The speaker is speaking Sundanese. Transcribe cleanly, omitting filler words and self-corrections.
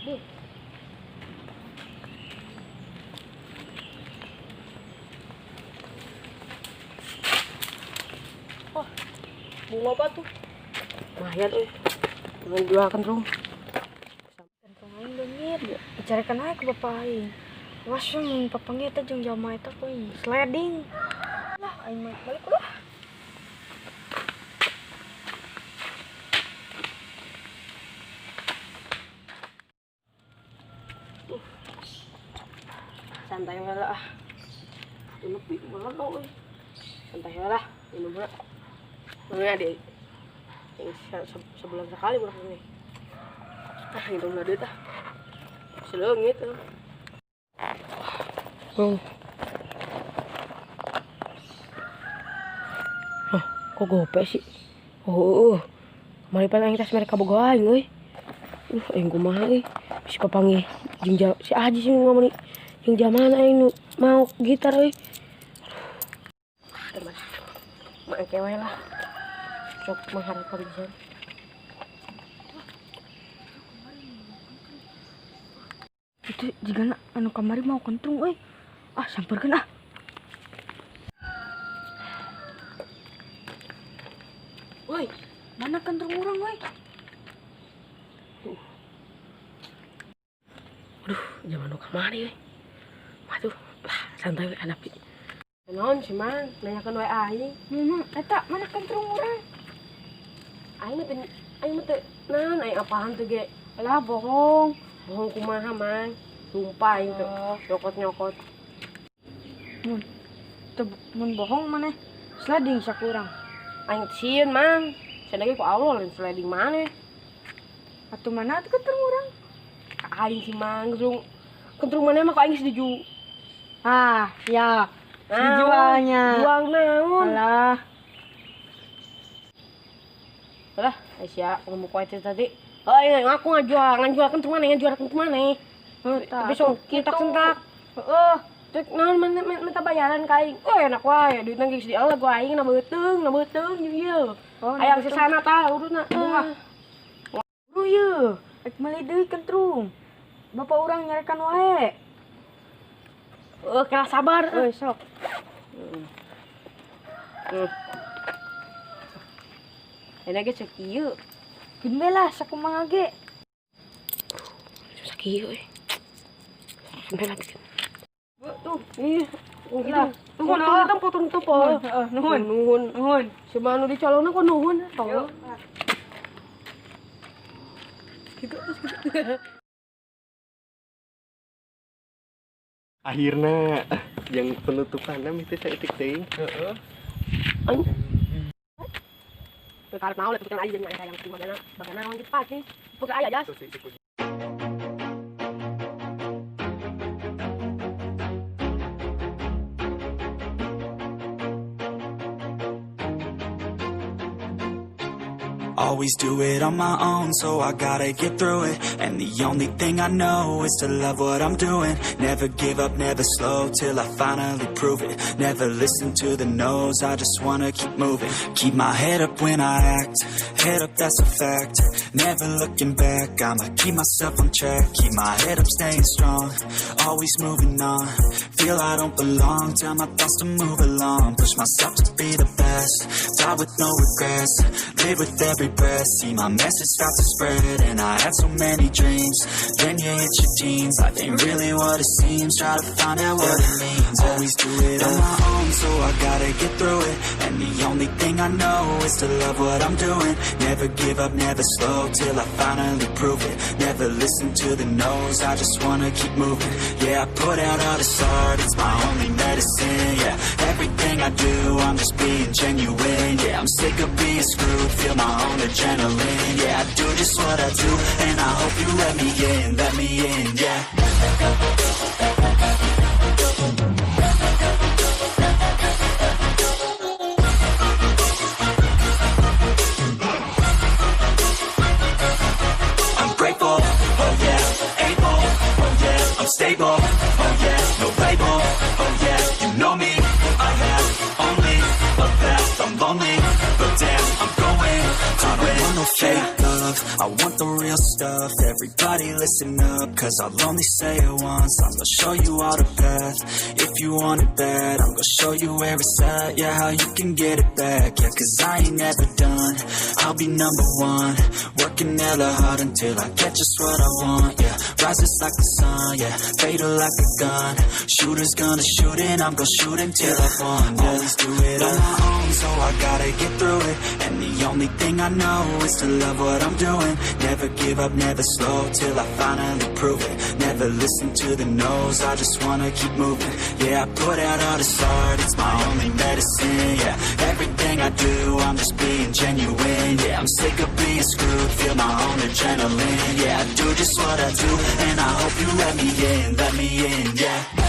Duh. Wah, bunga apa tuh? Lumayan euy. Dengan jual kentrung. Kentrung aing leungit. Dicarekan aja ke bapak aing. Was mun papanggih eta jeung jalma eta ku aing sliding. Lah aing mah balik lah. Santai lah ah. Nepi banget dong euy. Santai lah, minum lah. Namanya adik yang sebulan sekali berapa nih? Ah, itu nggak duit ah. Seleungit tuh. Hmm. Hah, kok gope sih? Oh. Kemarin pan aing tas mereka boga aing euy. Aing kumaha euy? Si papanggih jeung si Aji sih ngomong nih. Jeung zaman aing nu mau gitar euy. Aduh. Mas. Mak kewe lah. Sok mengharapkan bisa. Itu jigana anu kamari mau kentrung euy. Ah, samperkeun ah. Woi, mana kentrung urang woi? Aduh, zaman nu kamari euy. Waduh, lah santai we hadapi. Naon sih mang, nanyakeun we aing. Memang eta mana kentrung urang? Aing mah teu, aing mah teu naon aing apaan teu ge. Lah bohong. Bohong kumaha mang? Sumpah aing teu Oh. nyokot-nyokot. Mun teu mun bohong maneh sliding sakurang. Aing sieun mang. Cenah ge ku Allah lain sliding maneh. Atuh mana atuh kentrung urang? Ka aing sih mang, kentrung maneh mah ku aing geus diju. Ah, ya. Naon? Dijualnya. Jual naon? Alah. Lah, Aisyah ngomong ku teh tadi. Oh, aing ngaku ngajual kentrung maneh, ngajual kentrung maneh. Heuh, tah, Tapi sok atuh kitu. sentak-sentak. Heeh. Cek naon minta bayaran ka aing. Oh, enak wae, duitna geus dieleh ku aing na beuteung, na beuteung jeung ieu. Oh, na Hayang beuteung. sesana tah urutna. Wah. Buru ieu, rek meuli deui kentrung. Bapak urang nyarekan wae. Heuh, kela sabar. Euy, sok. Enak ge cek ieu. Keun we lah sakumaha ge. Susah kieu euy. Sampai lah bikin. Tuh, Ih, gitu. Lah, Nuhun, nuhun, tuh, potong tuh, po. Heeh, nuhun. Nuhun. Nuhun. Si manu dicolongna kok nuhun. Yuk. Gitu, terus gitu. Akhirnya yang penutupan itu saya teuing. Heeh. Karep mau lihat aja jangan sayang bagana bagana orang cepat nih. Bukan aya jas. Always do it on my own, so I gotta get through it. And the only thing I know is to love what I'm doing. Never give up, never slow, till I finally prove it. Never listen to the no's, I just wanna keep moving. Keep my head up when I act, head up, that's a fact. Never looking back, I'ma keep myself on track. Keep my head up, staying strong, always moving on. Feel I don't belong, tell my thoughts to move along. Push myself to be the best, die with no regrets. Live with every breath, see my message start to spread. And I had so many dreams, then you hit your teens. Life ain't really what it seems, try to find out what it means. Always do it on my own, so I gotta get through it. And the only thing I know is to love what I'm doing. Never give up, never slow, till I finally prove it. Never listen to the no's, I just wanna keep moving. Yeah, I put out all this art, it's my only medicine, yeah. Everything I do, I'm just being genuine, yeah. I'm sick of being screwed, feel my own adrenaline, yeah. I do just what I do, and I hope you let me in, yeah. I'm grateful, oh yeah, able, oh yeah, I'm stable, oh yeah, no label, oh yeah, you know me, I have only a path, I'm lonely, but damn, I'm going to win. I don't want no fake love, I want the real stuff. Everybody listen up, 'cause I'll only say it once. I'm gonna show you all the path, if you want it bad. I'm gonna show you where it's at, yeah, how you can get it back. Yeah, 'cause I ain't never done, I'll be number one. Working hella hard until I get just what I want, yeah. Rises like the sun, yeah, fatal like a gun. Shooters gonna shoot and I'm gonna shoot until I won, yeah. Always do it on my own, so I gotta get through it. And the only thing I know is to love what I'm doing. Never give up, never slow, till I finally prove it. Never listen to the no's, I just wanna keep moving. Yeah, I put out all this art, it's my only medicine, yeah. Everything I do, I'm just being genuine, yeah. I'm sick of being screwed, feel my own adrenaline, yeah. I do just what I do, and I hope you let me in, yeah.